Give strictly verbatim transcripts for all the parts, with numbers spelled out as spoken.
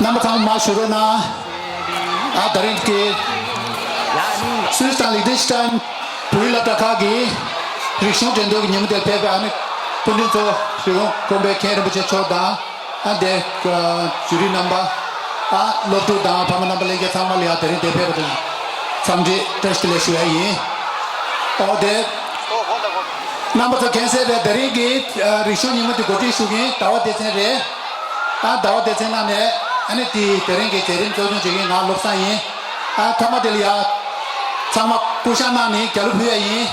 རྣམ་པ་ཚང་མ་བཞུགས་རོགས་གནང་། ཨ་དེ་རིང་གི་སུད་སི་དང་ལིག་ཏེན་སི་ཏན་བོད་ཡིག་སློབ་གྲྭ་ཁག་གི་རིག་གཞུང་འགྲན་བསྡུར་གྱི་ཉིན་མོ་དེར་ཕེབས་པའི་ཨ་ནི་སྐུ་མགྲོན་ཚོ། རི་ཀོན་དགོན་པའི་མཁན་རིན་པོ་ཆེ་མཆོག་དང་། ཨ་དེ་ཇུ་རི་རྣམ་པ། ཨ་སློབ་ཕྲུག་དང་ཕ་མ་རྣམ་པ་ལྷན་རྒྱས་ཚང་མ་ལ་ཡང་དེ་རིང་འདིར་ཕེབས་པ་དང་འཚམས་འདྲི་བཀྲ་ཤིས་བདེ་ལེགས་ཞུ་ཡ་ཡིན། ཨོ་དེ། རྣམ་པ་ཚོ་མཁྱེན་གསལ་བས་དེ་རིང་གི་ཨ་རིག་གཞུང་ཉིན་མོ་དེ་གོ་སྒྲིག་ཞུ་མཁན་ཟླ་བ་སྡེ་ཚན་རེད། ཨ་ཟླ་བ་སྡེ་ཚན་ནང་ནས་ཨ་ནི་དེ་དེ་རིང་གི་མཛད་རིམ་གཙོ་སྐྱོང་བྱེད་མཁན་ང་བློ་བཟང་ཡིན། ཨ་མཐའ་མ་དེ་ལ་ཡ་ཚང་མ་སྐུ་བཞེངས་གནང་ནས་རྒྱ་གླུ་ཕུལ་ཡ་ཡིན།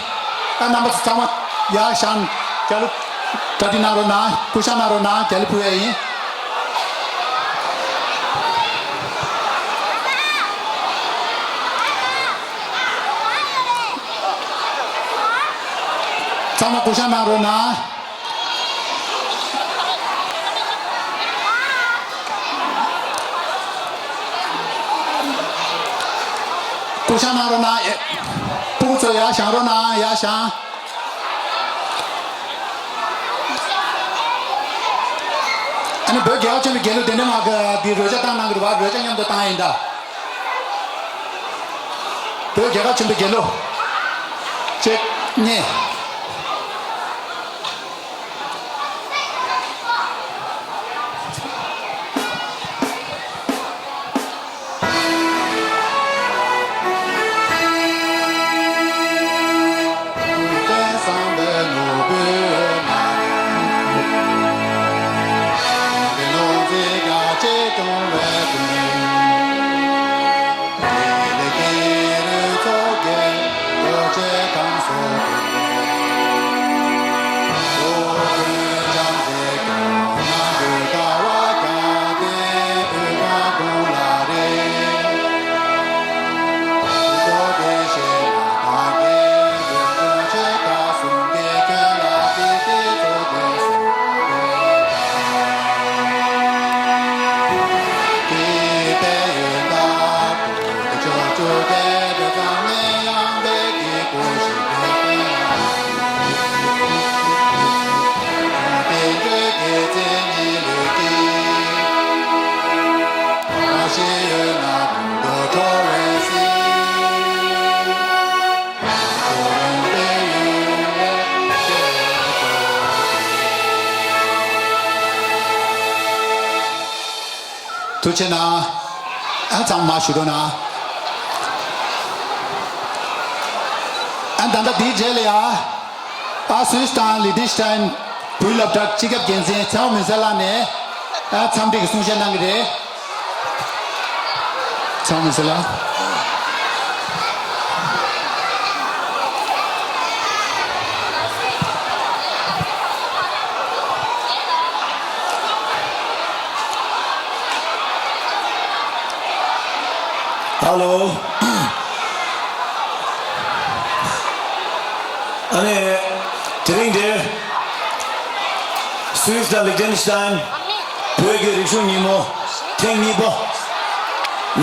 ཨ་རྣམ་པ་ཚོ་ཚང་མ་ཡར་བཞེངས། རྒྱ་གླུ་གྲ་སྒྲིག་གནང་རོགས་གནང་། སྐུ་བཞེངས་གནང་རོགས་གནང་། རྒྱ་གླུ་ཕུལ་ཡ་ཡིན། ཚང་མ་སྐུ་བཞེངས་གནང་རོགས་གནང་། སྐུ་བཞེངས་གནང་རོགས་གནང་། ཨེ། སྤུ་གུ་ཚོ་ཡར་བཞེངས་རོགས་གནང་། ཡར་བཞེངས། ཨ་ནི་བོད་རྒྱལ་ཁབ་ཆེན་པོའི་རྒྱལ་གླུ་དེ་འདྲ་མ་གི་འདི་རོལ་ཆ་བཏང་གནང་གི་རེད་བ། རོལ་ཆ་མཉམ་དུ་བཏང་ཡ་ཡིན་ད། བོད་རྒྱལ་ཁབ་ཆེན་པོའི་རྒྱལ་གླུ། གཅིག་གཉིས། ཐུགས་རྗེ་གནང་། ཨ་ཚང་མ་བཞུགས་རོགས་གནང་། ཨ་ད་ལྟ་དེའི་རྗེས་ལ་ཡ། ཨ་སུད་སི་དང་ལི་ཏེན་ཤི་ཏན་བོད་སློབ་གྲྭ་སྤྱི་ཁྱབ་འགན་འཛིན་ཚེ་དབང་མུན་གསལ་ལགས་ནས་ཨ་འཚམས་འདྲི་གི་གསུང་བཤད་གནང་གི་རེད། ཚང་མ་ཟེར་ལ། ཧ་ལོ། ཨ་ནི། དེ་རིང་འདིར། སུད་སི་དང་ལིག་ཏེན་ཤི་ཏན་བོད་ཀྱི་རིག་གཞུང་ཉིན་མོ་ཐེངས་གཉིས་པ།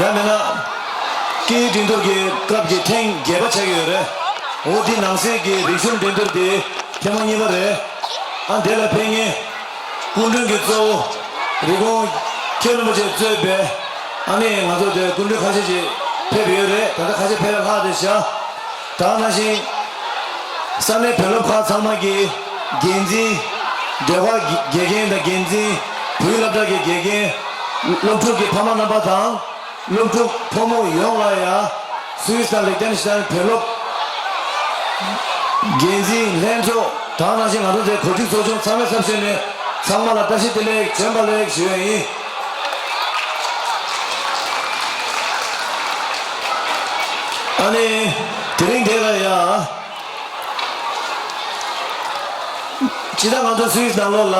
ཡང་མིན་ན། སྐད་ཡིག་འགྲན་བསྡུར་གྱི་སྐབས་ཀྱི་ཐེངས་བརྒྱད་པ་ཆགས་ཀྱི་ཡོད་རེད། འོ་དེ་ནང་གསེས་ཀྱི་རིག་གཞུང་འགྲན་བསྡུར་དེ་ཐེངས་མ་གཉིས་པ་རེད། ཨ་དེ་ལ་ཕེབས་མཁན། སྐུ་མགྲོན་གྱི་གཙོ་བོ། རི་ཀོན་མཁན་རིན་པོ་ཆེ་གཙོས་པའི། ཨ་ནི་ང་ཚོ་དེ་སྐུ་མགྲོན་ཁ་ཤས་ཤིག་ཕེབས་ཡོད་རེད། ད་ལྟ་ཁ་ཤས་ཕེབས་ལྷག་དེ་བཞག་ད་ག་ནང་བཞིན། ས་གནས་བོད་སློབ་ཁག་ཚང་མ་གི་འགན་འཛིན། ཟློས་གར་དགེ་རྒན་དང་འགན་འཛིན། བོད་ཡིག་སློབ་གྲྭ་གི་དགེ་རྒན། སློབ་ཕྲུག་གི་ཕ་མ་རྣམ་པ་དང་། སློབ་ཕྲུག་ཕོ་མོ་ཡོངས་ལ་ཡང་། སུད་སི་དང་ལིག་ཏེན་ཤི་ཏན་བོད་སློབ། འགན་འཛིན་ལྷན་ཚོགས་དང་ནང་བཞིན་ང་ཚོ་དེ་གོ་སྒྲིག་ཚོགས་ཆུང་ཚང་མའི་ཚབ་ཞུས་ནས་ཚང་མ་ལ་བཀྲ་ཤིས་བདེ་ལེགས། བྱོན་པ་ལེགས་ཞུ་ཡ་ཡིན། ཨ་ནི། དེ་རིང་འདི་ལ་ཡང་། སྤྱིར་བཏང་ང་ཚོ་སུད་སི་ནང་ལོགས་ལ།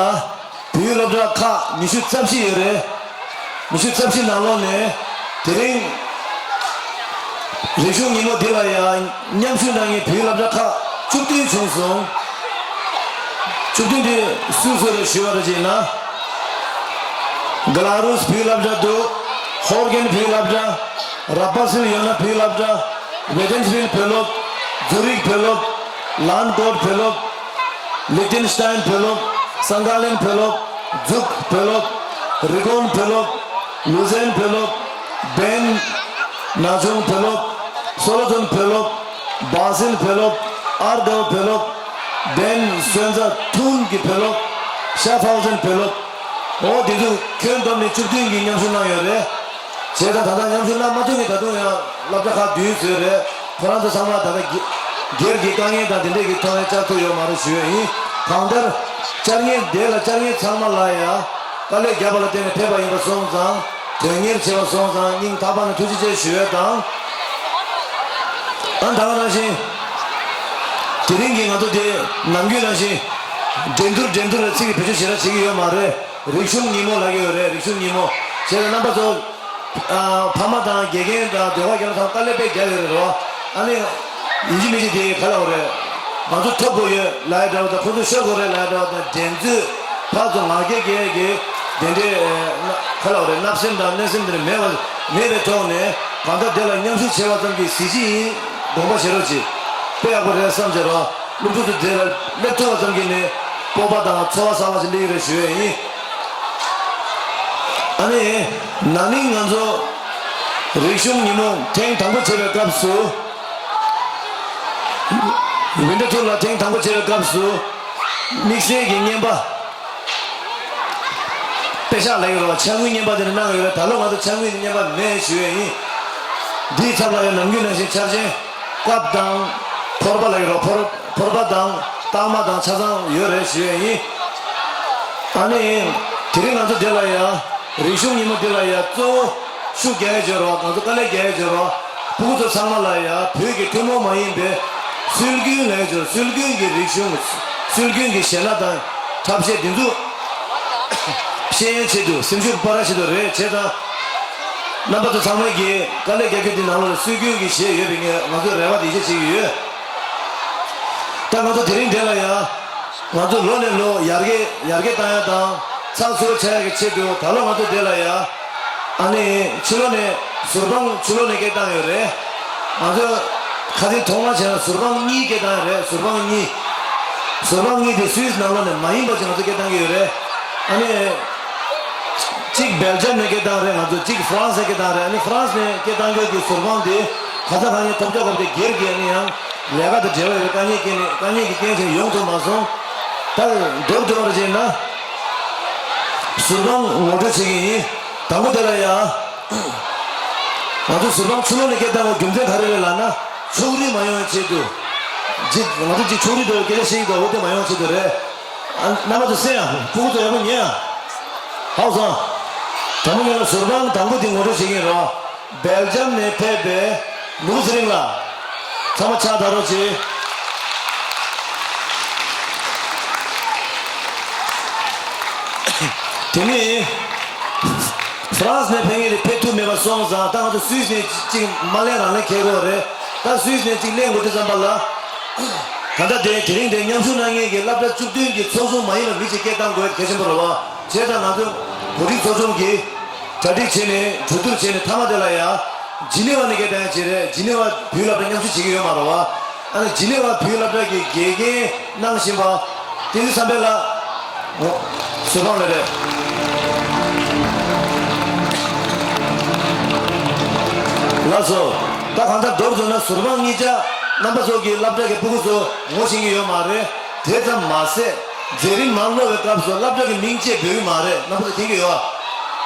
བོད་ཡིག་སློབ་གྲྭ་ཁག་ཉི་ཤུ་རྩ་བཞི་ཡོད་རེད། ཉི་ཤུ་རྩ་བཞི་ནང་ལོགས་ནས་དེ་རིང་རིག་གཞུང་ཉིན་མོ་འདི་ལ་ཡང་མཉམ་ཞུགས་གནང་མཁན་བོད་ཡིག་སློབ་གྲྭ་ཁག་བཅུ་བདུན་བྱུང་སོང་། བཅུ་བདུན་དེ་སུ་སུ་རེད་ཞུས་པ་རེད་ཅེ་ན། ག་ལ་རུས་བོད་ཡིག་སློབ་གྲྭ་འདུག་ཧོར་གན་བོད་ཡིག་སློབ་གྲྭ། ར་པ་སིལ་ཡོ་ན་བོད་ཡིག་སློབ་གྲྭ། ཝེ་ཏན་སྦིལ་བོད་སློབ། ཛུ་རིག་བོད་སློབ། ལན་ཀོར་བོད་སློབ། ལིག་ཏེན་ཤི་ཏན་བོད་སློབ། སན་ཀ་ལན་བོད་སློབ། ཛུག་བོད་སློབ། རི་ཀོན་བོད་སློབ། ལུ་ཟན་བུ་སློབ། བན་ན་ཆུང་བུ་སློབ། སོ་ལོ་ཐོན་བུ་སློབ། བཱ་སིལ་བུ་སློབ། ཨར་དའུ་བུ་སློབ། བན་སོན་རྩ་ཐུན་གྱི་བུ་སློབ། ཤ་ཕའོ་ཟན་བུ་སློབ། འོ་དེ་ཚོ་ཁྱོན་བསྡོམས་ནས་བཅུ་བདུན་གྱིས་མཉམ་ཞུགས་གནང་ཡོད་རེད། བྱས་ཙང་ད་ལྟ་མཉམ་ཞུགས་གནང་མ་ཐུབ་མཁན་ད་དུང་ཡང་སློབ་གྲྭ་ཁག་བདུན་ཙམ་རེད། ཁོ་རང་ཚོ་ཚང་མ་ད་ལྟ་སྒེར་གྱི་དཀའ་ངལ་དང་དེ་འདྲས་ཀྱི་ཐོག་ནས་བཅར་ཐུབ་ཡོད་མ་རེད་ཞུ་ཡས་ཡིན། གང་ལྟར་བཅར་མཁན་དེ་ལ་བཅར་མཁན་ཚང་མ་ལ་ཡང་དཀའ་ལས་བརྒྱབ་པ་ལ་བརྟེན་ནས་ཕེབས་པ་ཡིན་པ་སོང་ཙང་། དོན་གཉེར་བྱས་པ་སོང་ཙང་སྙིང་ཐག་པ་ནས་ཐུགས་རྗེ་ཆེ་ཞུ་ཡས་དང་། ཨ་ད་ག་ནང་བཞིན། དེ་རིང་གི་ང་ཚོ་དེ་ནམ་རྒྱུན་ནང་བཞིན། འགྲན་བསྡུར་འགྲན་བསྡུར་ལ་ཚིག་གི་བེད་སྤྱོད་ཞེ་དྲག་བྱེད་ཀྱི་ཡོད་མ་རེད། རིག་གཞུང་ཉིན་མོ་ལབ་ཀྱི་ཡོད་རེད། རིག་གཞུང་ཉིན་མོ། བྱས་ཙང་རྣམ་པ་ཚོ། ཨ། ཕ་མ་དང་དགེ་རྒན་དང་ཟློས་གར་རྒན་ལགས་ཚང་དཀའ་ལས་དཔེ་བརྒྱབ་ཡོད་རེད་རོ། ཨ་ནི། ཡིན་གཅིག་མིན་གཅིག་དེ་ག་ལབ་དགོས་རེད། ང་ཚོ་ཐོབ་དགོས་ཡོད་ལབ་ཡ་འདྲ་བ་དང་ཁོ་ཚོ་ཤོར་དགོས་རེད་ལབ་ཡ་འདྲ་བ་དང་འགྲན་རྩོད་ཕར་ཚུར་ང་རྒྱལ་རྒྱལ་གྱི་དེ་འདྲའི་ཨ། ག་ལབ་དགོས་རེད། བརྣབ་སེམས་དང་གནོད་སེམས་དེ་འདྲ་མེད་པ་མེད་པའི་ཐོག་ནས་གང་ལྟར་དེ་ལ་མཉམ་ཞུགས་བྱས་པ་ཙམ་གྱིས་གཟི་བརྗིད་ཡིན། དགོངས་པ་བཞེས་རོགས་གྱིས། དཔེ་ཡག་པོ་རེད་བསམ་བྱས་རོགས། སློབ་ཕྲུག་ཚོ་དེ་ལ་སླེབས་ཐུབ་པ་ཙམ་གྱིས་ནི་སྤོབས་པ་དང་ཚོར་བ་གསར་པ་ཞིག་སླེབས་ཀྱི་རེད་ཞུ་ཡས་ཡིན། ཨ་ནི། ན་ནིང་ང་ཚོ་རིག་གཞུང་ཉིན་མོ་ཐེངས་དང་པོ་བྱེད་པའི་སྐབས་སུ། ཝིན་ཊར་ཐུར་ལ་ཐེངས་དང་པོ་བྱེད་པའི་སྐབས་སུ། དམིགས་བསལ་གྱི་རྔན་པ། པེ་ཤག་ལབ་ཀྱི་རེད་བ། ཕྱག་དངུལ་རྔན་པ་དེ་འདྲ་གནང་ཡོད་རེད། ད་ལོ་ང་ཚོ་ཕྱག་དངུལ་རྔན་པ་མེད་ཞུ་ཡས་ཡིན། འདིའི་ཚབ་ལ་ཡང་ནམ་རྒྱུན་ནང་བཞིན་འཆར་ཅན། སྐབས་དང་། ཕོར་པ་ལབ་ཀྱི་རེད་བ། ཕོར་ཕོར་པ་དང་རྟགས་མ་དང་ཆ་ཚང་ཡོད་རེད་ཞུ་ཡས་ཡིན། ཨ་ནི། དེ་རིང་ང་ཚོ་འདི་ལ་ཡ། རིག་གཞུང་ཉིན་མོ་འདི་ལ་ཡ་གཙོ་བོ་ཤུགས་རྒྱག་ཡས་ཅིག་ཡོད་རེད་བ། ང་ཚོ་དཀའ་ལས་རྒྱག་ཡས་ཅིག་ཡོད་རེད་བ། ཕྲུ་གུ་ཚོ་ཚང་མ་ལ་ཡ་བོད་ཀྱི་ཐུན་མོང་མ་ཡིན་པའི་སྲོལ་རྒྱུན་ལབ་ཡས་ཅིག་ཡོད་རེད། སྲོལ་རྒྱུན་གྱི་རིག་གཞུང་། སྲོལ་རྒྱུན་གྱི་གཞས་སྣ་དང་འཁྲབ་གཞས་འདི་ཚོ་ཤེས་ཡོན་ཆེད་དུ། སེམས་ཤུགས་སྤར་ཡ་ཆེད་དུ་རེད། བྱས་ཙང་། རྣམ་པ་ཚོ་ཚང་མས་ཀྱིས་དཀའ་ལས་རྒྱག་རྒྱུ་འདི་ནང་ལོགས་ལ་སྲོལ་རྒྱུན་གྱི་གཞས་ཡོད་པའི་ངས་ང་ཚོས་རེ་བ་དེ་ཡིད་ཆེས་བྱེད་ཀྱི་ཡོད། ད་ང་ཚོ་དེ་རིང་འདི་ལ་ཡ། ང་ཚོ་ལོ་ནས་ལོ་ཡར་རྒྱས་ཡར་རྒྱས་བཏང་ཡ་དང་ཚགས་ཚུད་པོ་ཆགས་ཡ་གི་ཆེད་དུ་ད་ལོ་ང་ཚོ་འདི་ལ་ཡ། ཨ་ནི་ཕྱི་ལོགས་ནས་ཟུར་དཔང་ཕྱི་ལོགས་ནས་སྐད་བཏང་ཡོད་རེད། ང་ཚོ་ཁ་སང་ཐོག་མར་བྱས་ན་ཟུར་དཔང་གཉིས་སྐད་བཏང་ཡོད་རེད། ཟུར་དཔང་གཉིས། ཟུར་དཔང་གཉིས་དེ་སུད་སི་ནང་ལོགས་ནས་མ་ཡིན་པ་ཅིག་ང་ཚོ་སྐད་བཏང་གི་ཡོད་རེད། ཨ་ནི། གཅིག་སྦེལ་ཇམ་ནས་སྐད་བཏང་རེད། ང་ཚོ་གཅིག་ཧྥ་རན་སི་ནས་སྐད་བཏང་རེད། ཨ་ནི་ཧྥ་རན་སི་ནས་སྐད་བཏང་རྒྱུ་གི་ཟུར་དཔང་དེ་ག་ས་ག་ནས་ཐོབ་ཆོག་གི་མ་རེད། སྒེར་གྱི་ཨ་ནི་ཡང་ལས་ཀ་དང་འབྲེལ་བ་ཡོད་པའི་དཀའ་ངལ་སྐྱེས་ནས་དཀའ་ངལ་གྱི་རྐྱེན་བྱས་ཡོང་ཐུབ་མ་སོང་། ད་མདོར་བསྡུས་པ་བྱས་ན། ཟུར་དཔང་ངོ་སྤྲོད་བྱེད་ཀྱི་ཡིན། དང་པོ་དེ་ལ་ཡ། ང་ཚོ་ཟུར་དཔང་ཕྱི་ལོགས་ནས་སྐད་བཏང་བའི་རྒྱུ་མཚན་ག་རེ་རེད་ལབ་ན། ཕྱོགས་རིས་མ་ཡོང་བའི་ཆེད་དུ། ཅིག་ང་ཚོ་ཅིག་ཕྱོགས་རིས་འདུག་སྐད་ཆ་བཤད་ཀྱི་འདུག་འོ་དེ་མ་ཡོང་བའི་ཆེད་དུ་རེད། ཨ། རྣམ་པ་ཚོ་གསན་ཨ། ཕྲུ་གུ་ཚོ་ཡག་པོ་ཉན་ཨ། ཧའོ་སང་། དྲང་མོ་ཉིད་ལ་ཟུར་དཔང་དང་པོ་དེ་ངོ་སྤྲོད་བྱེད་ཀྱི་ཡིན་རོགས། སྦེལ་ཇམ་ནས་ཕེབས་པའི་ནོར་བུ་ཚེ་རིང་ལགས། ཚང་མ་ཕྱག་བརྡབ་རོགས་གྱིས། དེ་ནས་ཧྥ་རན་སི་ནས་ཕེབས་མཁན་དེ་ཕེབས་ཐུབ་མེད་པ་སོང་ཙང་ད་ང་ཚོ་སུད་སི་ནས་གཅིག་མ་ལེན་རང་ལེན་འཁེལ་དགོས་རེད། ད་སུད་སི་ནས་གཅིག་ལེན་དགོས་དུས་ཙམ་པ་ལ། ད་ལྟ་དེ་དེ་རིང་དེ་མཉམ་ཞུགས་གནང་མཁན་གྱི་སློབ་གྲྭ་བཅུ་བདུན་གྱི་ཚོགས་ཆུང་མ་ཡིན་པ་མི་གཅིག་སྐད་བཏང་དགོས་གལ་ཆེན་པོ་རེད་བ། བྱས་ཙང་ང་ཚོ་གོ་སྒྲིག་ཚོགས་ཆུང་གིས་གྲ་སྒྲིག་བྱས་ནས་གྲོས་བསྡུར་བྱས་ནས་མཐའ་མ་དེ་ལ་ཡ། ཇི་ནི་ཝ་ནས་སྐད་བཏང་ཡ་བྱས་རེད། ཇི་ནི་ཝ་བོད་སློབ་གྲྭ་མཉམ་ཞུགས་བྱེད་ཀྱི་ཡོད་མ་རེད་བ། ཨ་ནི་ཇི་ནི་ཝ་བོད་སློབ་གྲྭ་གི་དགེ་རྒན་གནང་བཞིན་པ། བསྟན་འཛིན་བསམ་འཕེལ་ལགས། ཟུར་དཔང་ལ་རེད། ལགས་སོ། ད་གང་ལྟར་མདོར་བསྡུས་ན་ཟུར་དཔང་གཉིས་ཆ་རྣམ་པ་ཚོ་གི་སློབ་གྲྭ་གི་ཕྲུ་གུ་ཚོ་ངོ་ཤེས་ཀྱི་ཡོད་མ་རེད། དེ་ཙམ་མ་ཟད། མཛད་རིམ་མར་སློབ་པའི་སྐབས་སུ་སློབ་གྲྭ་གི་མིང་བཅས་འབོད་ཀྱི་མ་རེད། རྣམ་པ་ཚོ་མཁྱེན་གྱི་ཡོད་ཨ།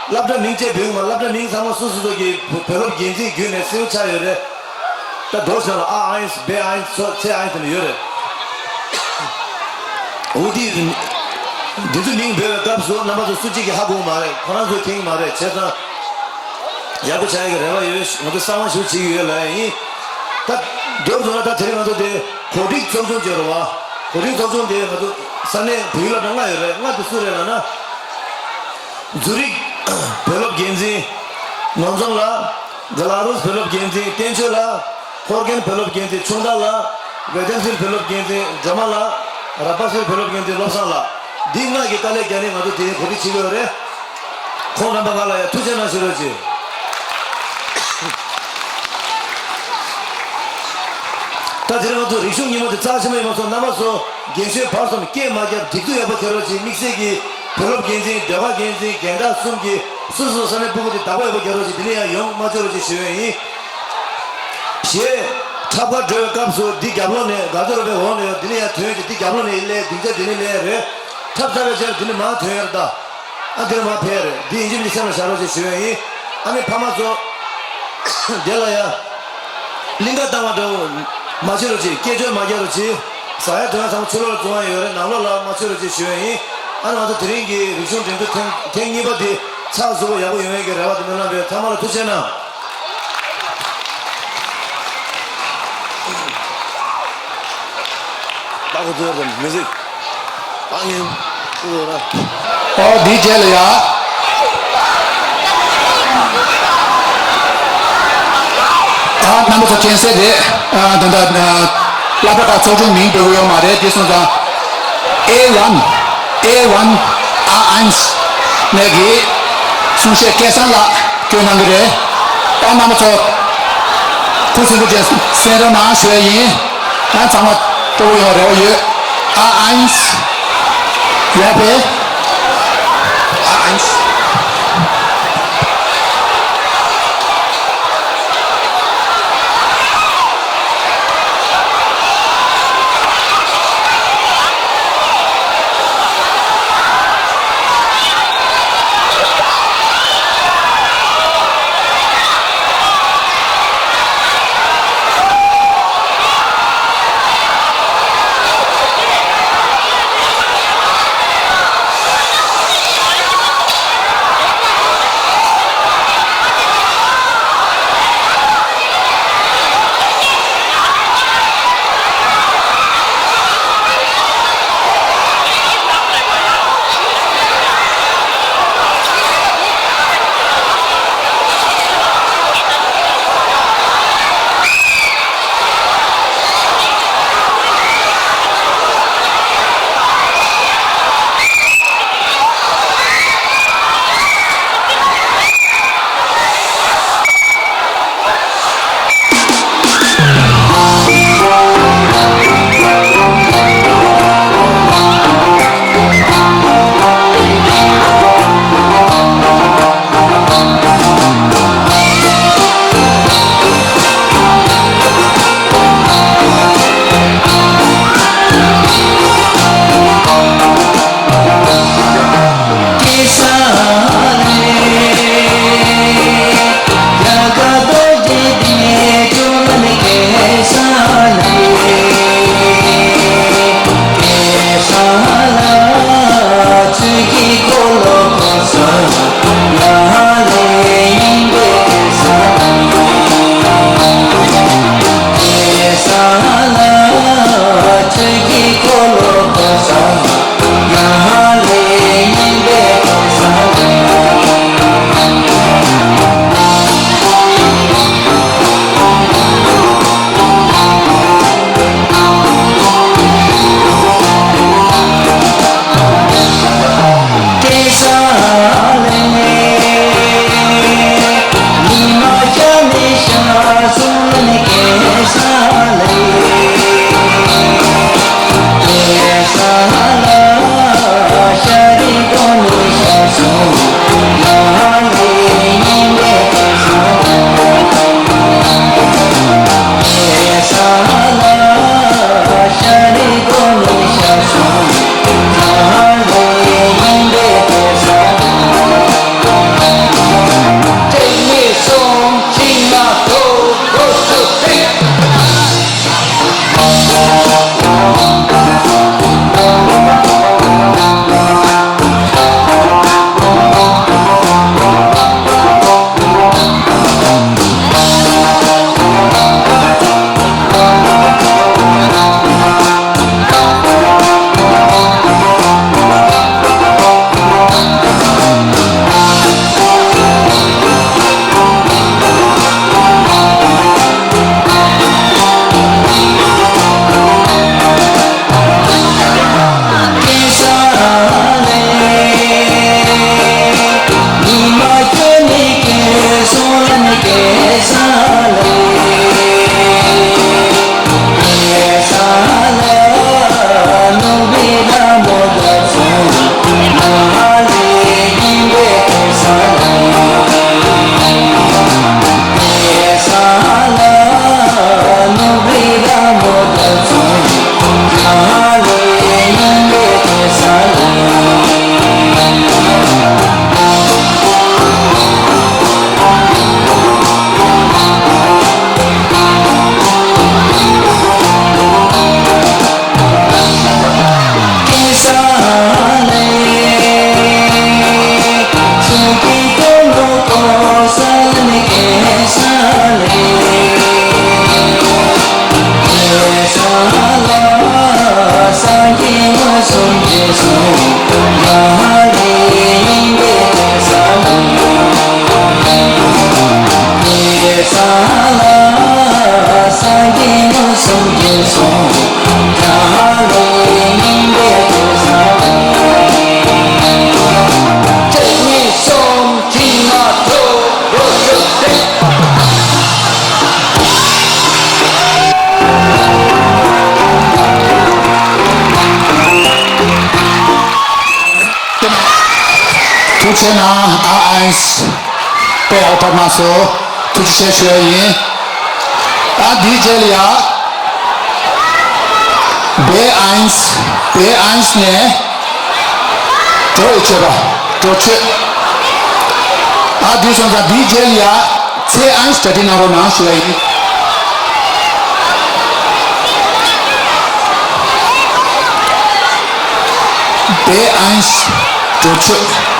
སློབ་གྲྭ་མིང་བཅས་འབོད་ཀྱི་མ་རེད། སློབ་གྲྭ་མིང་ཚང་མ་སོ་སོ་སོ་གི་བུ་བུ་སློབ་འགན་འཛིན་བརྒྱུད་ནས་གསལ་པོ་ཆགས་ཡོད་རེད། ད་མདོར་བྱས་ན་ཨ་ཨའི་བེ་ཨའི་ཚོ་ཚེ་ཨའི་དེ་འདྲ་ཡོད་རེད། འོ་དེ། འདི་ཚོ་མིང་འབོད་པའི་སྐབས་སུ་རྣམ་པ་ཚོ་སུ་གཅིག་གིས་ཧ་གོ་གི་མ་རེད། ཁོ་རང་ཚོས་མཁྱེན་གྱི་མ་རེད། བྱས་ཙང་། ཡག་པོ་ཆགས་ཡག་གི་རེ་བ་ཡོད། ང་ཚོ་གསང་བ་ཞུ་བྱེད་ཀྱི་ཡོད་ལབ་ཡ་ཡིན། ད་མདོར་བསྡུས་ན་ད་དེ་རིང་ང་ཚོ་དེ་གོ་སྒྲིག་ཚོགས་ཆུང་བྱས་རེད་བ། གོ་སྒྲིག་ཚོགས་ཆུང་དེ་ང་ཚོ་ས་གནས་བོད་ཡིག་སློབ་གྲྭ་ལྔ་ཡོད་རེད། ལྔ་དེ་སུ་རེད་ལབ་ན། ཛུ་རིག་བོད་སློབ་འགན་འཛིན་ངོ་མཚོན་ལགས། ག་ལ་རུས་བོད་སློབ་འགན་འཛིན་བསྟན་ཆོས་ལགས། ཁོར་གན་བོད་སློབ་འགན་འཛིན་ཆུང་བདག་ལགས། ཝེ་ཏན་སིལ་བོད་སློབ་འགན་འཛིན་སྒྲོལ་མ་ལགས། ར་པ་སིལ་བོད་སློབ་འགན་འཛིན་བློ་བཟང་ལགས། འདི་ལྔ་གིས་དཀའ་ལས་བརྒྱབ་ནས་ང་ཚོ་དེ་རིང་གོ་སྒྲིག་བྱེད་ཀྱི་ཡོད་རེད། ཁོང་རྣམ་པ་ལྔ་ལ་ཡང་ཐུགས་རྗེ་གནང་ཞུ་རོགས་གྱིས། ད་དེ་རིང་ང་ཚོ་རིག་གཞུང་ཉིན་མོ་དེ་རྩ་ཆེན་པོ་ཡིན་པ་སོགས་རྣམ་པ་ཚོ་རྒན་གཞོན་བར་གསུམ་སྐད་མ་བརྒྱབ་སྒྲིག་འཛུགས་ཡག་པོ་འཁྱེར་རོགས་གྱིས། དམིགས་བསལ་གྱིས་བོད་སློབ་འགན་འཛིན་ཟློས་གར་འགན་འཛིན་རྒན་བདག་གསུམ་གྱིས་ སོ་སོའི་ས་གནས་སྤུ་གུ་དེ་བདག་པོ་ཡག་པོ་རྒྱག་རོགས་བྱེད། འདི་ནས་ཡང་ཡོང་མ་བཅུག་རོགས་བྱེད་ཞུ་ཡས་ཡིན། གཞས་འཁྲབ་གར་འགྲོ་བའི་སྐབས་སུ་འདི་རྒྱབ་ལོགས་ནས་གར་ཐོག་རོལ་པའི་འོག་ནས་ཡང་འདི་ནས་ཡང་ཐོན་གྱི་འདི་རྒྱབ་ལོགས་ནས་ཡིན་ལས་སྡིངས་ཆ་འདི་ནས་ལས་རེད། འཁྲབ་ཚར་བའི་རྗེས་ལ་འདི་ནས་མར་ཐོན་ཡར་ད། ཨ་འདི་ནས་མར་ཕེབས་རེད། འདི་ཡིན་གཅིག་མིན་གཅིག་སེམས་ལ་བཞག་རོགས་བྱེད་ཞུ་ཡས་ཡིན། ཨ་ནི་ཕ་མ་ཚོ་དེ་ལ་ཡ། གླིང་ག་བཏང་བ་འདྲ་བོ་མ་བྱེད་རོགས་གྱིས། སྐད་ཅོར་མ་རྒྱག་རོགས་གྱིས། ཟ་ཡ་འཐུང་ཡ་ཚང་མ་ཕྱི་ལོགས་ལ་བཙོང་ཡ་ཡོད་རེད། ནང་ལོགས་ལ་མ་བྱེད་རོགས་གྱིས་ཞུ་ཡ་ཡིན། ཨ་ནི་ང་ཚོ་དེ་རིང་གི་རིག་གཞུང་འགྲན་བསྡུར་ཐེངས་ཐེངས་གཉིས་པ་འདི་ཚགས་ཚུད་པོ་ཡག་པོ་ཡོང་ཡ་གི་རེ་བ་དང་སྨོན་ལམ་རེད། ཚང་མ་ལ་ཐུགས་རྗེ་གནང་། ད་ཁོ་ཚོའི་མི་ཟིག་ཨ་ནི། ཨོ་འདིའི་རྗེས་ལ་ཡ། ཨ་རྣམ་པ་ཚོ་མཁྱེན་གསལ་རེད། ཨ་ད་ལྟ་ཨ་སློབ་གྲྭ་ཁག་ཚོགས་ཆུང་མིང་འབོད་ཀྱི་ཡོད་མ་རེད། དེ་སོང་ཙང་ཨེ་ཝན། ཨེ་ཝན། ཨ་ཨན་ནས་ཀྱི་གསུང་བཤད་སྐལ་བཟང་ལགས་བསྐྱོན་གནང་གི་རེད། ཨ་རྣམ་པ་ཚོ་ཁུ་སིམ་པོ་བྱས་གསན་རོགས་གནང་ཞུ་ཡ་ཡིན། ཨ་ཚང་མ་སྤྲོ་པོ་ཡོང་རེ་བ་ཡོད། ཨ་ཨན། ཡ་པེ། ཨ་ཨན། ཐུགས་རྗེ་གནང་། ཨ་ཨན་སི་དཔེ་ཡག་པོ་བཏང་སོང་། ཐུགས་རྗེ་ཆེ་ཞུ་ཡ་ཡིན། ཨ་འདིའི་རྗེས་ལ་ཡ། བེ་ཨན་སི། བེ་ཨན་སི་ནས། གྲོ་ཡི་མཆོད་པ། གྲོ་མཆོད། ཨ་འདི་སོང་ཙང་འདིའི་རྗེས་ལ་ཡ། ཚེ་ཨན་སི་གྲ་སྒྲིག་གནང་རོགས་གནང་ཞུ་ཡ་ཡིན། བེ་ཨན་སི་གྲོ་མཆོད།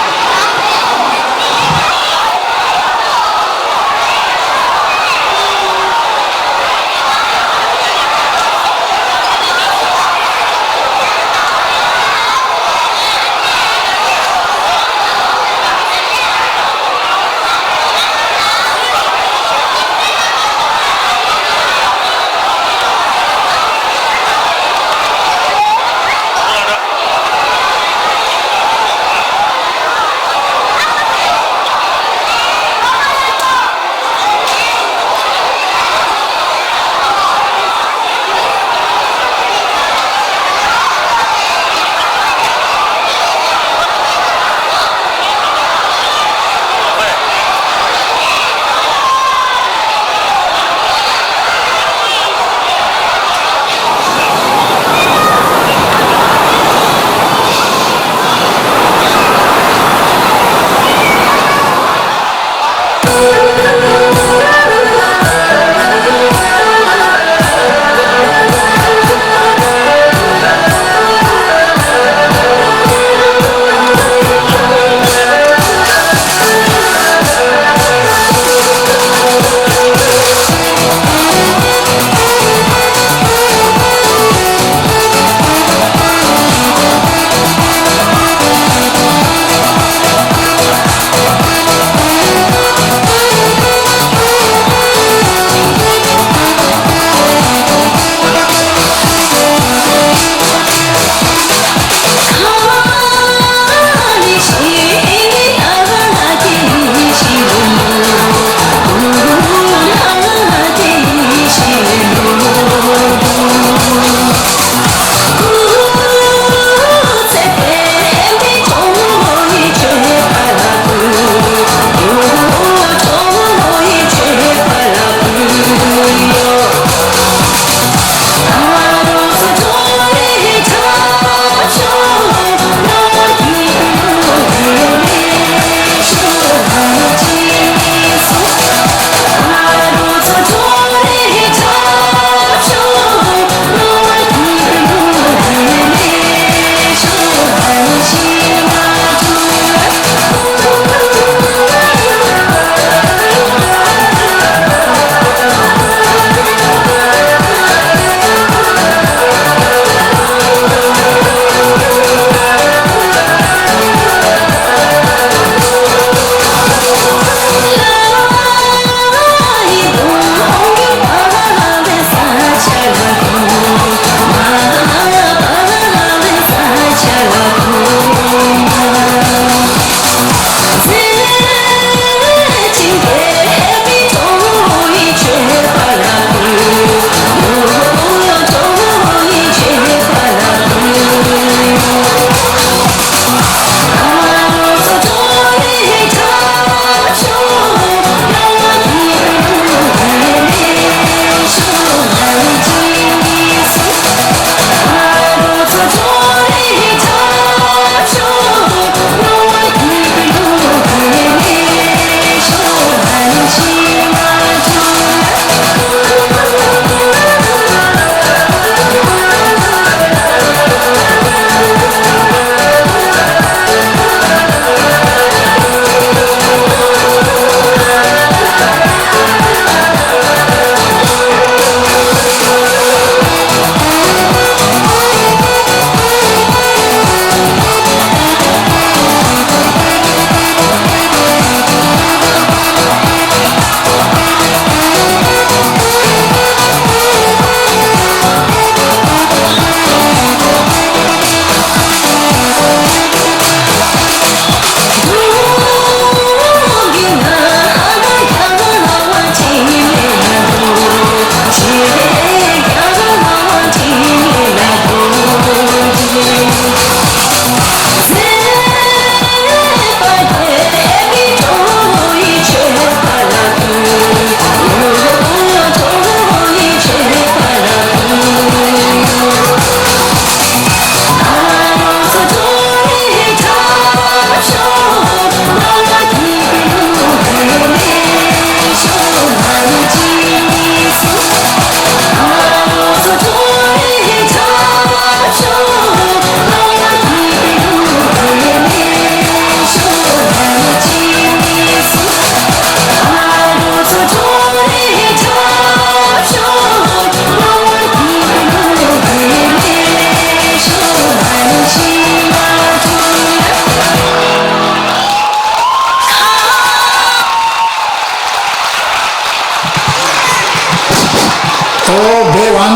བྷེ་ཝན།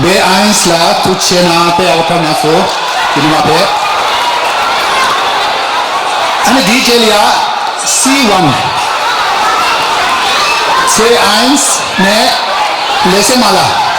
བྷེ་ཨའིན་ལ་ཐུགས་རྗེ་ཆེ་གནང་། དཔེ་ཡག་པོ་འཁྲབ་གནང་སོང་། ཡིན་ནི་མ་རེད། ཨ་ནི་དེའི་རྗེས་ལ་ཡ། སི་ཝན། སི་ཨའིན་ནས་ལེ་སེ་མ་ལ།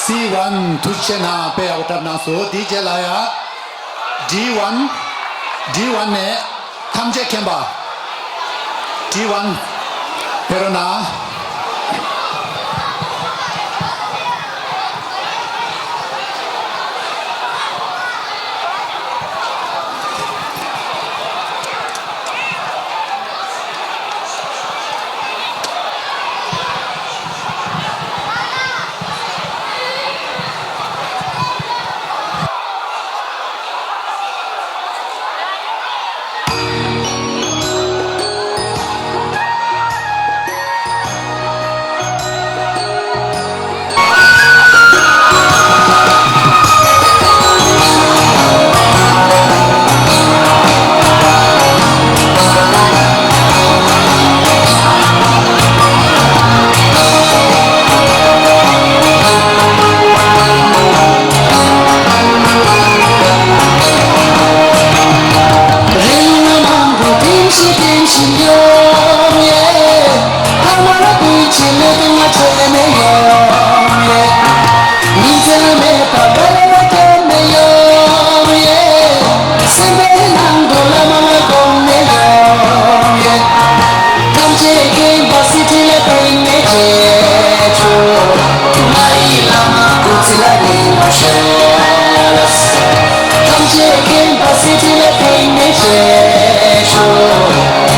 སི་ཝན་ཐུགས་རྗེ་ཆེ་གནང་། དཔེ་ཡག་པོ་བཏབ་གནང་སོང་། དེའི་རྗེས་ལ་ཡ་ཌི་ཝན། ཌི་ཝན་ནས་ཐམས་ཅད་མཁྱེན་པ། ཌི་ཝན་ཕེབས་རོགས་གནང་། ཐམས་ཅད་མཁྱེན་པ་སྲིད་ཁྲི་ལ་ཕེབས་ནས་མཇལ་ཆོག། མ་ཡི་བླ་མ་སྐུ་ཚེ་ལ་རིང་པོ་ཤོག། ཐམས་ཅད་མཁྱེན་པ་སྲིད་ཁྲི་ལ་ཕེབས་ནས་མཇལ་ཆོག།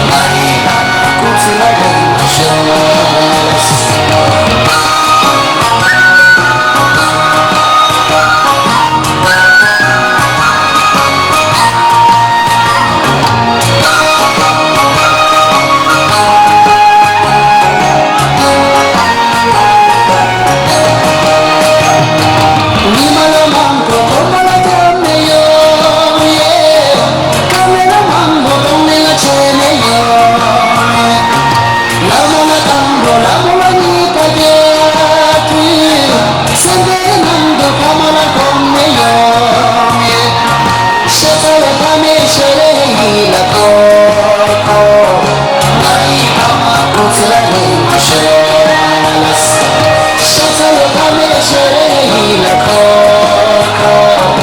མ་ཡི་བླ་མ་སྐུ་ཚེ་ལ་རིང་པོ་ཤོག། ལྷ་མོ་ལ་དང་པོ་ལྷ་མོ་ལ་གཉིས་པ་རྒྱལ་ཕྲན། སེམས་དཔའི་ནང་དུ་ཕ་མ་ལ་གོམས་ནས་ཡོང་ཡེ། ཤ་ཚ་བའི་ཕ་མའི་ཞལ་རས་ཡིད་ལ་འཁོར་འཁོར། མ་ཡི་ཕ་མ་སྐུ་ཚེ་ལ་རིང་པོ་ཤོག། ཤ་ཚ་བའི་ཕ་མའི་ཞལ་རས་ཡིད་ལ་འཁོར་འཁོར།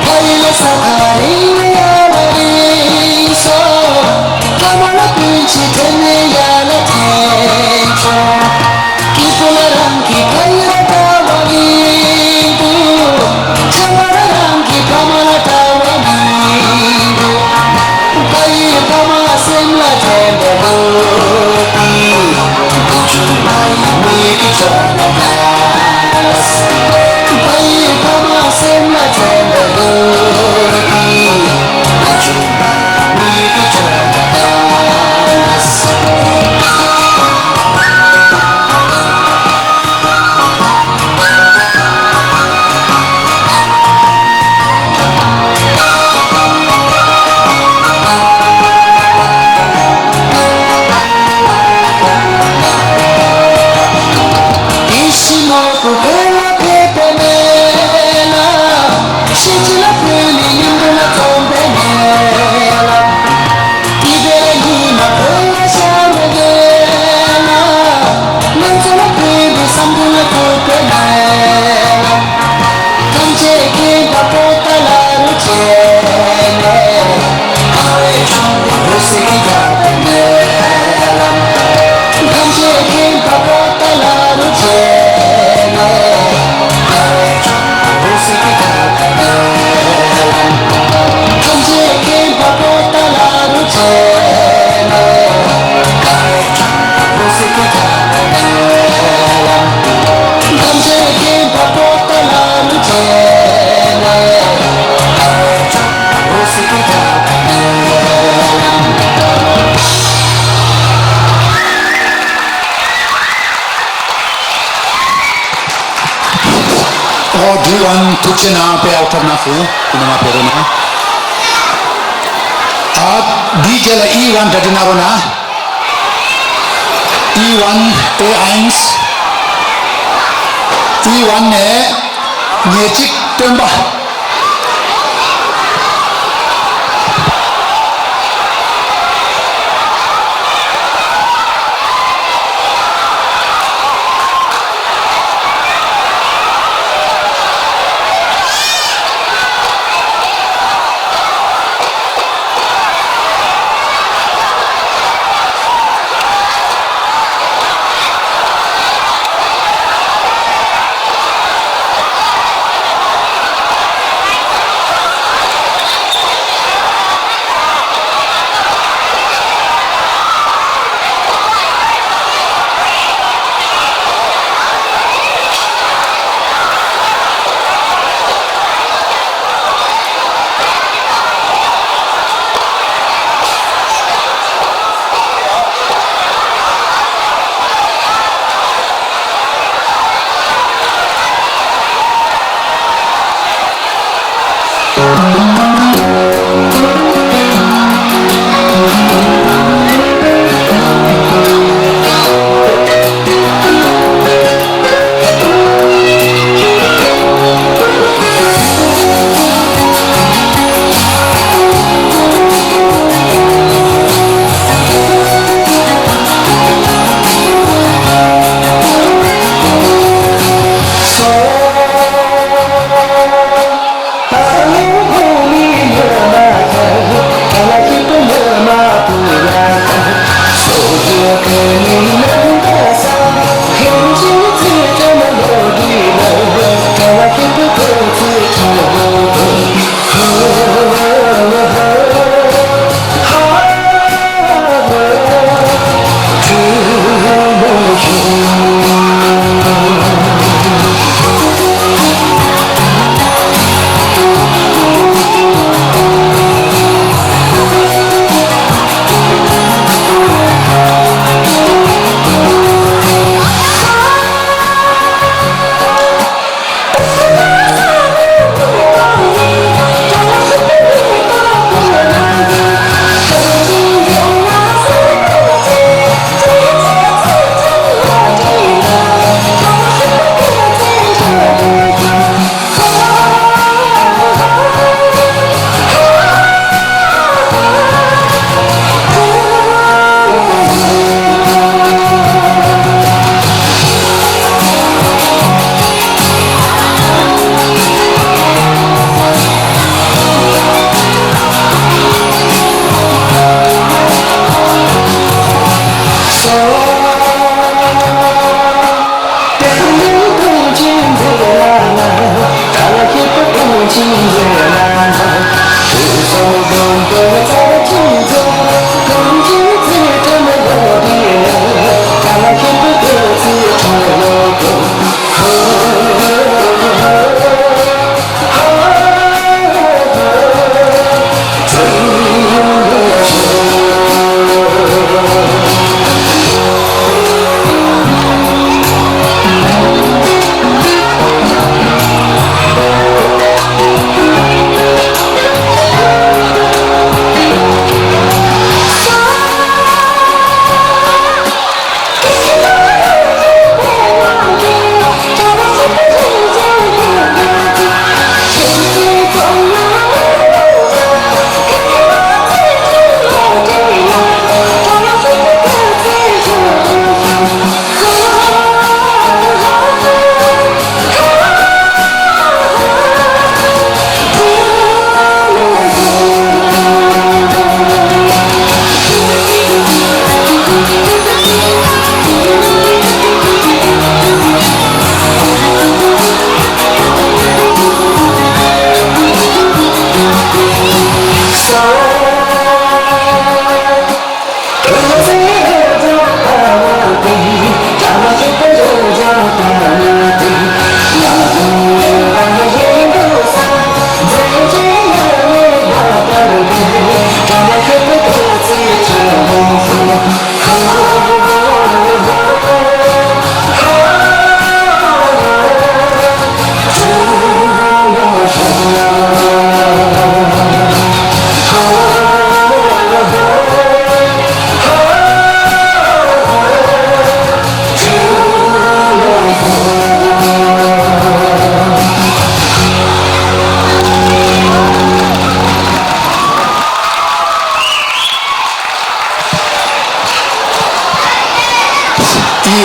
ཕ་ཡུལ་ས་ཁ་རིང་ཡ་ལ་རིང་སོང་། ཕ་མ་ལ་སྤུན་མཆེད་དྲན་ནས་ཡ་ལ་དྲན་བྱུང་། སྐྱེས་བུ་ལ་རང་གི་ཕ་ཡུལ་ལ་ལྟ་བ་མི་འདུག། ཆང་བ་ལ་རང་གི་ཕ་མ་ལ་ལྟ་བ་མི་འདུག། ཕ་ཡུལ་ཕ་མ་སེམས་ལ་དྲན་པའི་ལུགས་ཀྱིས། དེ་བཞིན་ནོར་བུ་བོད་ལ་ཕེབས་པའི་མེ་ལ། ཤེས་བྱ་ལ་བོད་ ཝན་ཐུགས་རྗེ་གནང་། དཔེ་ཨའུ་ཊར་གནང་སོང་། ཁོང་རྣམ་པ་ཕེབས་རོགས་གནང་། ཨ། འདིའི་རྗེས་ལ་ཨི་ཝན་གྲ་སྒྲིག་གནང་རོགས་གནང་། ཨི་ཝན། ཨེ་ཨེན་སི། ཨི་ཝན་ནས་ཉེར་གཅིག་སྟོན་པ།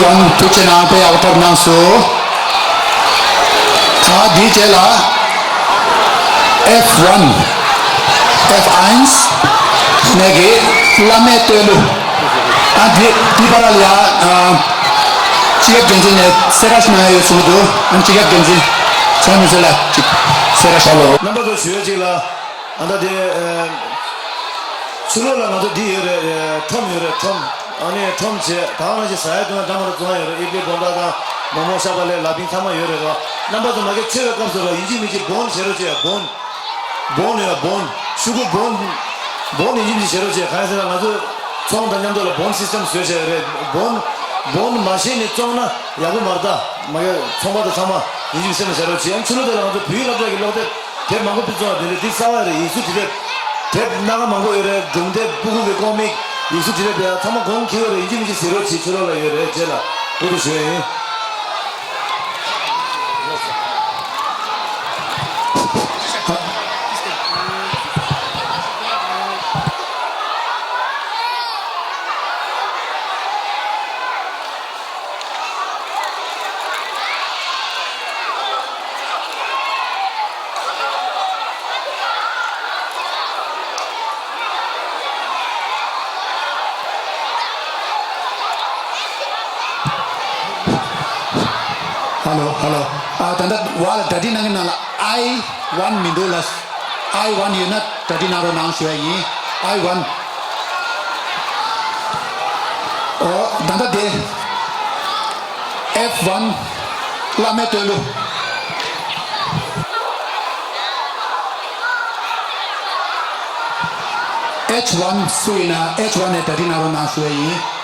ཡང་ཐུགས་རྗེ་གནང་། དཔེ་ཡག་པོ་ཐོབ་གནང་སོང་། ཨ་དེའི་རྗེས་ལ་F one F eins ནས་ཀྱི་བླ་མའི་བསྟོད་གླུ། ཨ་དེ་དེའི་བར་ལ་ཡང་ཨ་སྤྱི་ཁྱབ་འགན་འཛིན་ནས་གསལ་བསྒྲགས་ཞིག་གནང་ཡ་ཡོད་གསུངས་འདུག་ཨ་སྤྱི་ཁྱབ་འགན་འཛིན་བྱང་མི་ཚེ་ལ་ཅིག་གསལ་བསྒྲགས་ཞུ། རྣམ་པ་ཚོ་ཞུ་ཡ་ཅིག་ལ། ཨ་ད་དེ་ཨ་ཕྱི་ལོགས་ལ་ང་ཚོ་འདི་ཡོད་རེད། ཨ་ཁྲོམ་ཡོད་རེད། ཁྲོམ། ཨ་ནི་ཁྲོམ་བྱས་ད་ག་ནང་བཞིན་ཟ་ཡ་འཐུང་ཡ་འདྲ་མི་འདྲ་བཙོང་ཡ་ཡོད་རེད། ཨི་ཌི་ལི་བོན་ཌ་དང་མོག་མོག་ཤ་བག་ལེབ་ལ་ཕིང་ཚང་མ་ཡོད་རེད་རོ། རྣམ་པ་ཚོ་མ་གི་མཆོད་པའི་སྐབས་སུ་རོ་ཡིན་གཅིག་མིན་གཅིག་བོན་བྱེད་རོགས་བྱེད་ཡ། བོན། བོན་ཡ་བོན། ཤུ་གུ་བོན། བོན་ཡིན་གཅིག་མིན་གཅིག་བྱེད་རོགས་བྱེད། གང་ཡིན་ཟེར་ན་ང་ཚོ་ཚོང་དང་མཉམ་དུ་ལ་བོན་སིས་ཊེམ་བཟོས་བྱས་ཡོད་རེད། བོན། བོན་མ་ཤེས་ནས་བཙོང་ན་ཡག་པོ་མ་རེད་ད། མ་གི་ཚོང་པ་དང་ཚང་མ་ཡིན་གཅིག་སེམས་ལ་བྱེད་རོགས་བྱེད། ཡང་ཕྱི་ལོགས་དེ་ལ་ང་ཚོ་བོད་ཡིག་སློབ་གྲྭ་གི་སློབ་དེབ། དེབ་མང་པོ་ཕུལ་སོང་བ། དེ་ནས་འདི་རྩ་བ་རེད། ཡིག་གཟུགས་དྲིལ་དེབ། དེབ་སྣ་ཁ་མང་པོ་ཡོད་རེད། སྒྲུང་དེབ། སྤུ་གུ་གི་ཀོ་མིག། ཡིག་གཟུགས་དྲིལ་དེབ་ཡ་ཚང་མ་གོང་འཁེལ་བ་རེད། ཡིན་གཅིག་མིན་གཅིག་གཟིགས་རོགས་བྱེད། ཕྱི་ལོགས་ལ་ཡོད་རེད། རྗེས་ལ་འོ་དེ་ཞུ་ཡ་ཡིན། ཧ་ལོ། ཧ་ལོ། ཨ་ད་ལྟ་བར་ལ་གྲ་སྒྲིག་གནང་མཁན་ནང་ལ་I one མི་འདུག་ལ། I one ཡོད་ན་གྲ་སྒྲིག་གནང་རོགས་གནང་ཞུ་ཡ་ཡིན། I one། ཨོ་ད་ལྟ་དེ། F one བླ་མའི་བསྟོད་གླུ། H one སུ་ཡིན་ན་H one ནས་གྲ་སྒྲིག་གནང་རོགས་གནང་ཞུ་ཡ་ཡིན།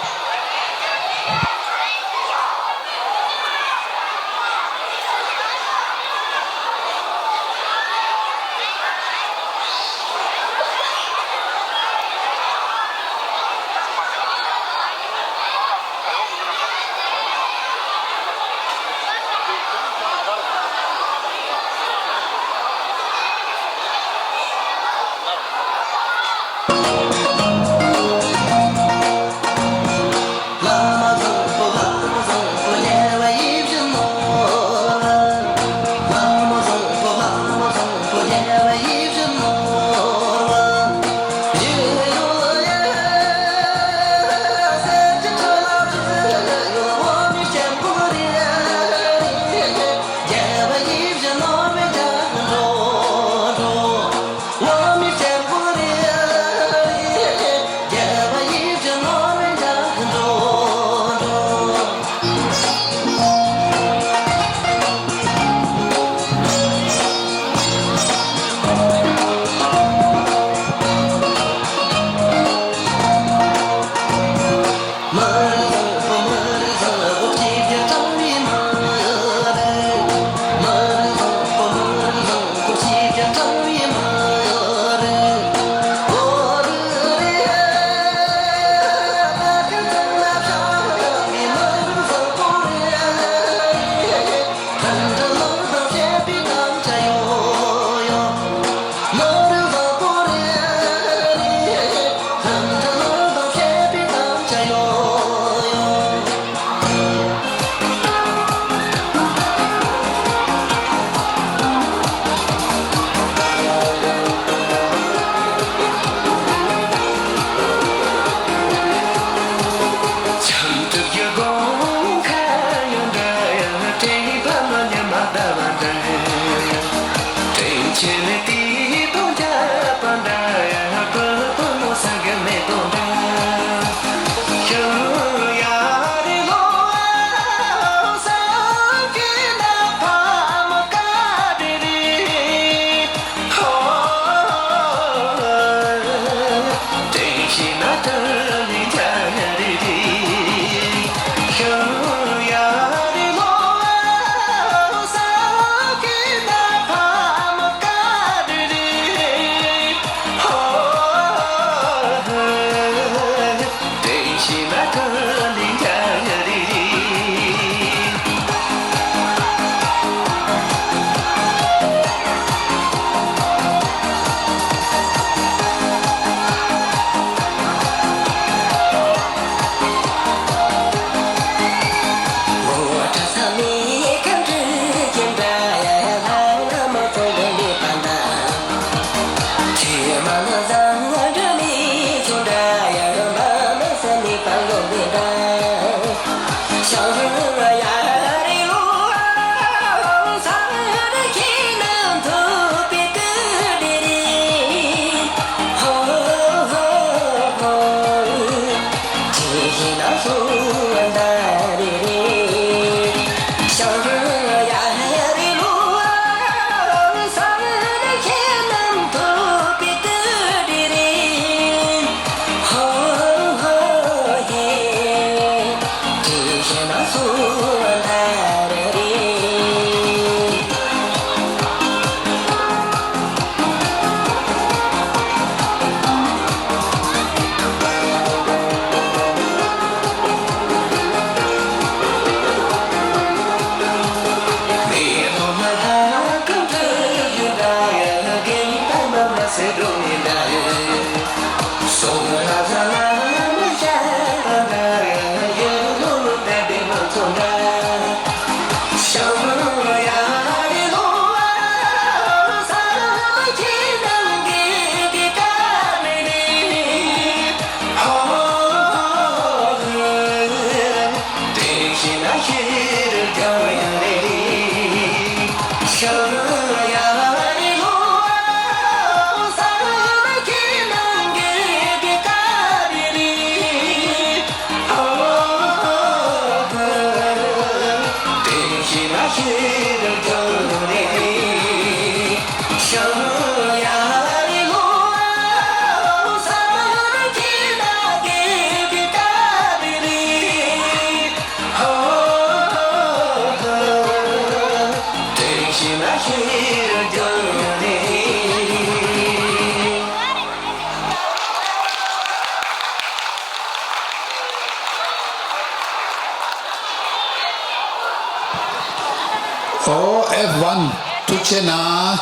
ཨོ། ཨེཕ་ཝན། ཐུགས་རྗེ་གནང་།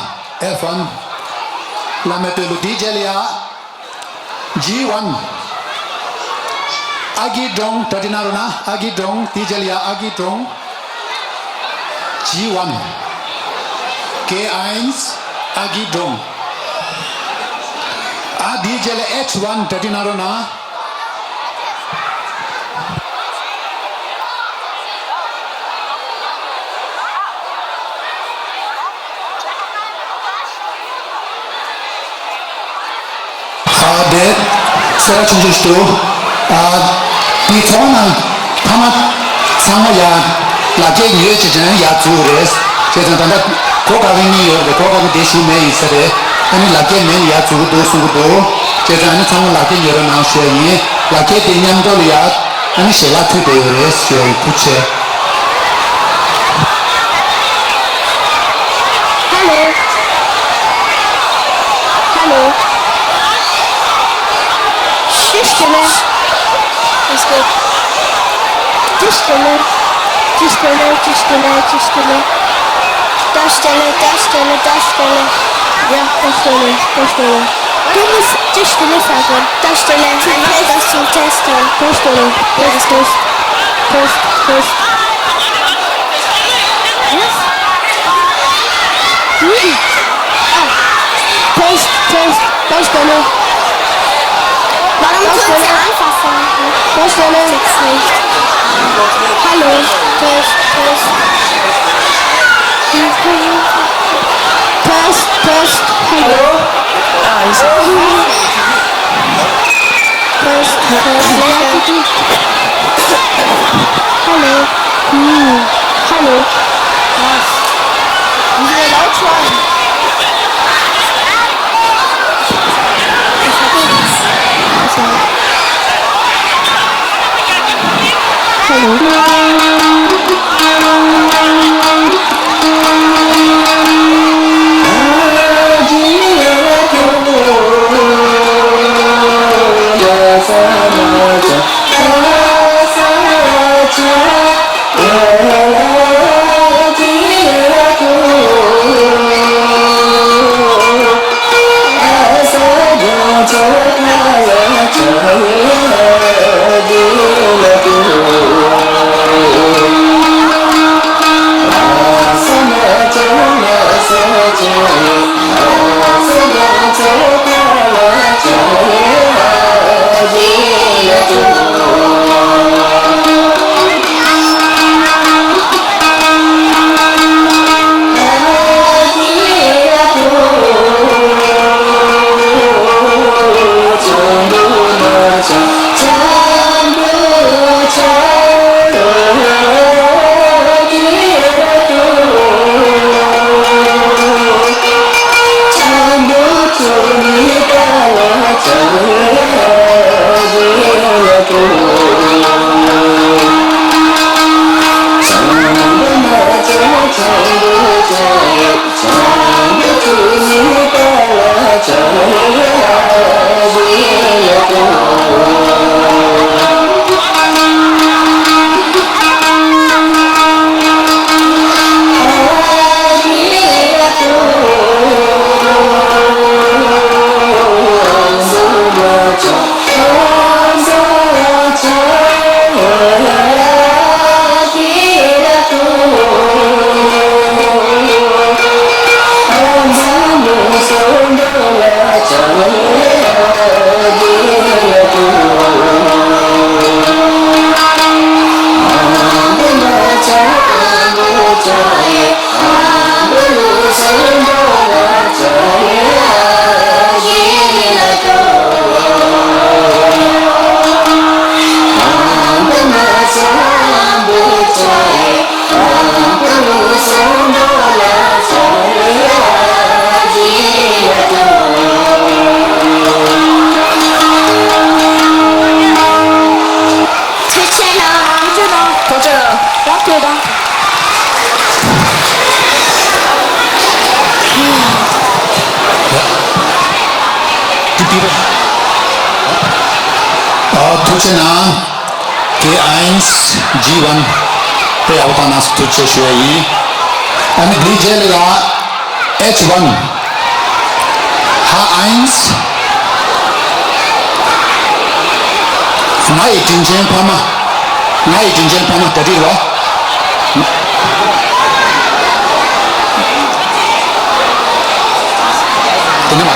ཨེཕ་ཝན། བླ་མའི་བསྟོད་གླུ་འདིའི་རྗེས་ལ་ཡ། ཇི་ཝན། ཨ་སྐྱིད་སྒྲོན་གྲ་སྒྲིག་གནང་རོགས་གནང་། ཨ་སྐྱིད་སྒྲོན། དེའི་རྗེས་ལ་ཡ་ཨ་སྐྱིད་སྒྲོན། ཇི་ཝན། ཀེ་ཨའིན། ཨ་སྐྱིད་སྒྲོན། ཨ་དེའི་རྗེས་ལ་ཨེཆ་ཝན་གྲ་སྒྲིག་གནང་རོགས་གནང་། ཨ་དེ་སེ་ར་ཆུང་ཆུང་ཞིག་འདུག་ཨ་དེ་ཚོགས་ནང་ཕ་མ་ཚང་མ་ཡར་ལག་འཁྱེར་ཉོས་བྱས་ཀྱང་ཡར་འཛུལ་རེད། བྱས་ཙང་ད་ལྟ་གོ་དཀའ་བའི་གཉིས་ཡོད་རེད། གོ་དཀའ་བའི་དེ་ཞུ་མེད་ཡིན་ས་རེད། ཨ་ནི་ལག་འཁྱེར་མེད་ན་ཡར་འཛུལ་གྱི་འདུག་གསུང་གི་འདུག་བྱས་ཙང་ཨ་ནི་ཚང་མ་ལག་འཁྱེར་ཉོས་རོགས་གནང་ཞུ་ཡ་ཡིན། ལག་འཁྱེར་དེ་མཉམ་དུ་ལ་ཡར་ཨ་ནི་ཞལ་ལག་མཐུད་བསྡད་ཡོད་རེད་ཞུ་ཡ་ཡིན། ཐུགས་རྗེ་ཆེ། Hello. Hello. Just a minute. Let's go. Just a minute. Just a minute. Just a minute. Just a minute. Just a minute. Just a minute. Just a minute. Yeah, just a minute. Just a minute. Give me s- just a minute, second. Testing, testing, testing. Testing, test, test, test. Test, test. Yes. Really? Ah. Test, test, testing. Warum tut sie einfach so? Testing. Hallo. Test, test. Test, test. Hallo. Ah, ist Test, test. Hallo. Hm. Hallo. Was? Wie soll laut schreien? Ich hab nichts. Also. ཨ། ཐུགས་རྗེ་གནང་། ཀེ་ཨེན་ཇི་ཝན་དཔེ་ཡག་པོ་བཏང་གནང་སོང་། ཐུགས་རྗེ་ཆེ་ཞུ་ཡ་ཡིན། ཨ་ནི་དེའི་རྗེས་ལ་ཡ་ཨེཆ་ཝན། ཧ་ཨེན་ཇི། ང་ཡི་དྲིན་ཅན་ཕ་མ། ང་ཡི་དྲིན་ཅན་ཕ་མ། གྲ་སྒྲིག་རོགས། དེ་ནས་མ།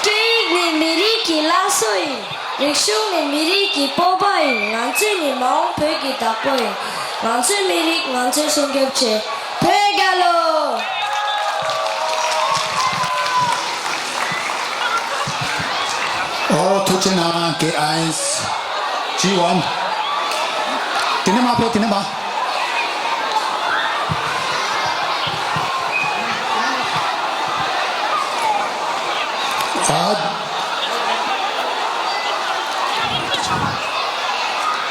སྐད་ཡིག་ནི་མི་རིགས་ཀྱི་བླ་སྲོག་ཡིན། རིག་གཞུང་ནི་མི་རིགས་ཀྱི་སྤོབས་པ་ཡིན། ང་ཚོས་ནི་མ་འོངས་བོད་ཀྱི་བདག་པོ་ཡིན། ང་ཚོའི་མི་རིགས་ང་ཚོས་སྲུང་སྐྱོབ་བྱེད། བོད་རྒྱལ་ལོ། ཨོ། ཐུགས་རྗེ་གནང་། ཀེ་ཨེན་ཇི་ཝན། དེ་ནས་མ་ཕེབས། དེ་ནས་མ། ཨ།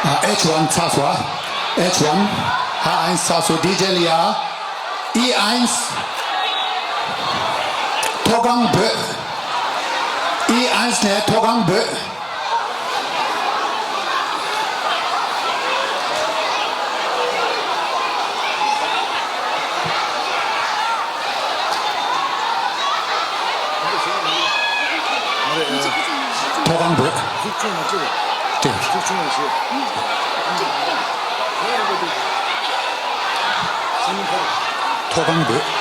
ཨ། ཨེཆ་ཝན་ཚར་སོང་། ཨེཆ་ཝན། ཧ་ཨེན་ཚར་སོང་། དེའི་རྗེས་ལ་ཡ་ཨི་ཨེན། མཐོ་སྒང་འབོད། ཨི་ཨན་སི་ནས་མཐོ་སྒང་འབོད། མཐོ་སྒང་འབོད། ཏེ། མཐོ་སྒང་འབོད།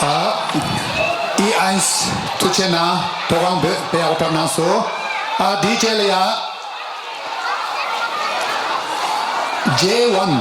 ཨ། ཨི་ཨན་སི་ཐུགས་རྗེ་གནང་། ཐོག་ཁང་བོད་པའི་ཨོ་ཏར་ནང་སུ། ཨ། དེའི་རྗེས་ལ་ཡ། ཇེ་ཝན།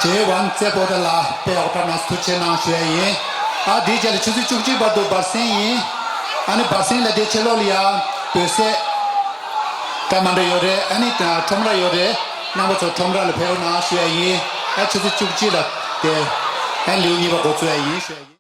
ཇེ་ཝན་རྩེ་པོ་ཏ་ལ་དཔེ་ཨོ་ཏར་ནས་ཐུགས་རྗེ་གནང་ཞུ་ཡ་ཡིན། ཨ་དེའི་རྗེས་ལ་ཆུ་ཚོད་བཅུ་གཅིག་བར་དུ་བར་གསེང་ཡིན། ཨ་ནི་བར་གསེང་ལ་དེའི་ཕྱི་ལོགས་ལ་ཡ་བོད་ཟས་འདྲ་མི་འདྲ་ཡོད་རེད། ཨ་ནི་ཁྲོམ་ར་ཡོད་རེད། རྣམ་པ་ཚོ་ཁྲོམ་ར་ལ་ཕེབས་རོགས་གནང་ཞུ་ཡ་ཡིན། ཨ་ཆུ་ཚོད་བཅུ་གཅིག་ལ་དེ་ཨ་ལེའུ་གཉིས་པ་འགོ་ཚུགས་ཡ་ཡིན་ཞུ་ཡ་ཡིན།